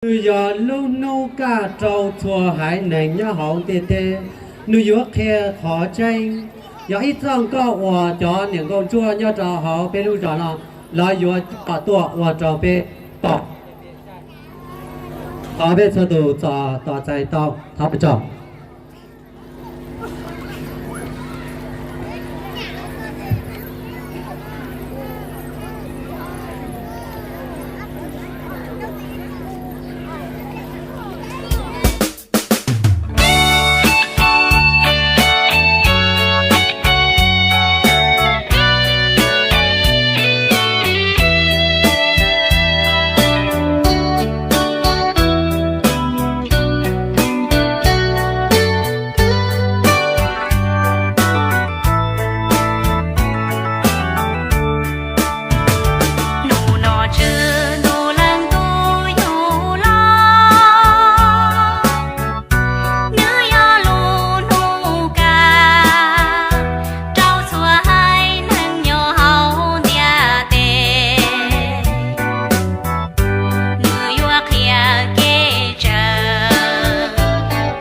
Nws yog lub hnub kaj rau txhua haiv neeg nyob hauv ntiaj teb. Nws yuav qhia qhov tseeb. Yog ib txoj nkauj uas cov niam nkauj ntsuab nyob rau hauv peb lub zos no, lawv yuav coj tuaj ua rau peb pom. Thov peb txhua tus txhos tos txais tau, thov ua tsaug. Hnub no Tswv Ntuj Leej Tub yug los, nws yog lub hnub kaj rau txhua haiv neeg nyob hauv ntiaj teb. Nws yuav qhia kev tsav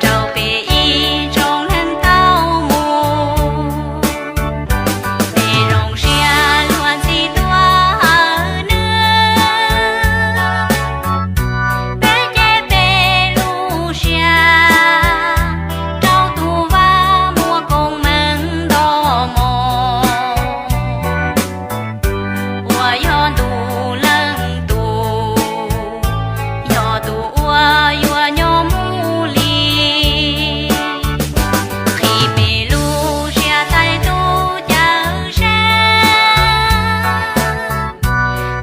rau peb ib tsoom neeg tau mus. Peb zoo siab luag ntxhi tuaj hawm nws, peb cev peb lub siab rau tus Vaj muaj koob meej nto moo, uas yog ntuj leej tub, yog tus uas yuav nyob mus li. Qhib peb lub siab txais tus Cawmseej,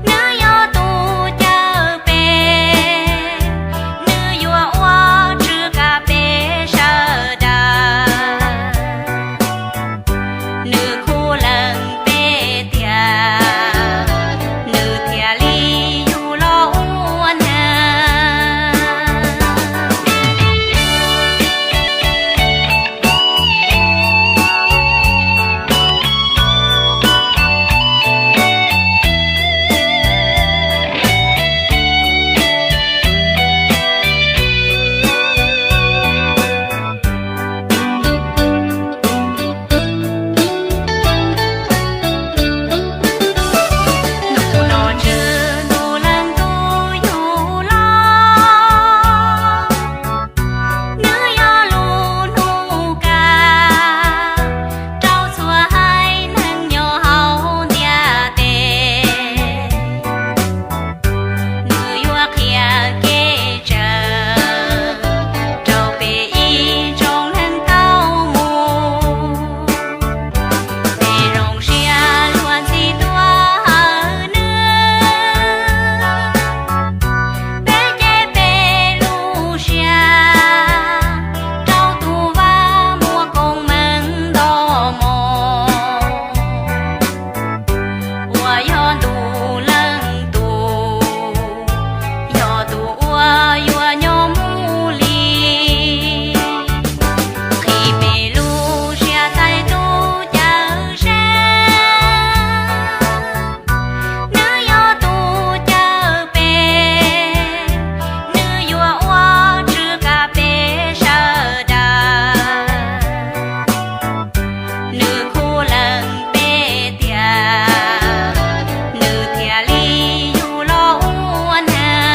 nws yog tus cawm peb, nws yuav ua tswv kav peb sawv daws. Nws khuv lees peb tiag, nws thiaj li yug los ua neeg. Hnub no Tswv Ntuj Leej Tub yug los, nws yog lub hnub kaj rau txhua haiv neeg nyob hauv ntiaj teb. Nws yuav qhia kev tsav rau peb ib tsoom neeg tau mus. Peb zoo siab luag ntxhi tuaj hawm nws, peb cev peb lub siab rau tus Vaj muaj koob meej nto moo, uas yog ntuj leej tub, yog tus uas yuav nyob mus li. Qhib peb lub siab txais tus Cawmseej, nws yog tus cawm peb, nws yuav ua tswv kav peb sawv daws. Nws khuv lees peb tiag, nws thiaj li yug los ua neeg.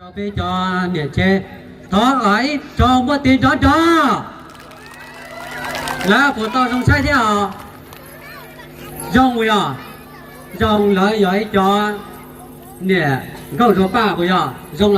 Rau peb cov niam tsev, thov ib tsoom muaj tes nrov nrov. Lawv puas tau zoo saib thiab os? Zoo yog, zoo, lawv yog ib cov niam nkauj Zuag Paj puas yog? Zoo